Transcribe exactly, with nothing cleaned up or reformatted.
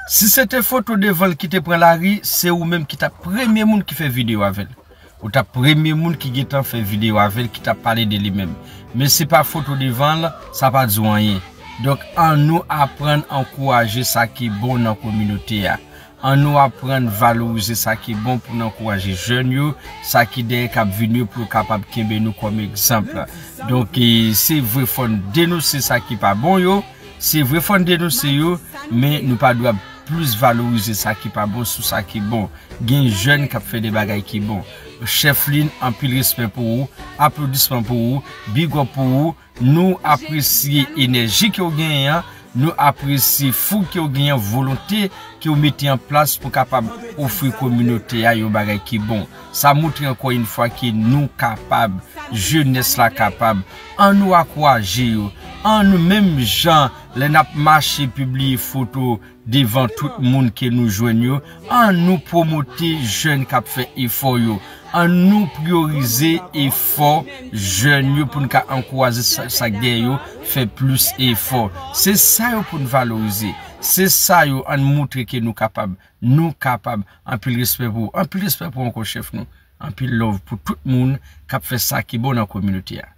Si se te foto devan l ki te pran lari, se ou menm ki t ap premye moun ki fè videyo avè l. Ou t ap premye moun ki gentan fè videyo avè l, ki t ap pale de li menm. Men se pa foto devan l, sa pa di w anyen. Donk, annou aprann ankouraje sa ki bon nan kominote a. Annou aprann valorize sa ki bon pou n ankouraje jèn yo, sa ki dèyè k ap vini yo, pou yo kapab kenbe nou kòm egzanp. Donk, e, se vre, fò n denonse sa ki pa bon yo, se vre, fò n denonse yo, men nou pa dwe ap plis valorize sa ki pa bon sou sa ki bon. Gen jèn k ap fè de bagay ki bon. Chèf Lin, anpil respè pou ou, aplodisman pou ou, big up pou ou. Nou apresye enèji ke w genyen an, nou apresye foug ke w genyen, volonte ke w mete an plas pou kapab ofri kominote a yon bagay ki bon. Sa montre ankò yon fwa ke nou kapab, jenès la kapab. Annou ankouraje yo. Annou, menm jan lè n ap mache pibliye foto devan tout moun ke nou jwenn yo, annou pwomote jèn k ap fè efò yo. Annou priyorize efò jèn yo pou n ka ankouraje sa, sa k dèyè yo fè plis efò. Se sa yo pou n valorize. Se sa yo, ann montre ke nou kapab. Nou kapab. Anpil respè pou ou. Anpil respè pou ou ankò, chèf nou. Anpil love pou tout moun k ap fè sa ki bon nan kominote a.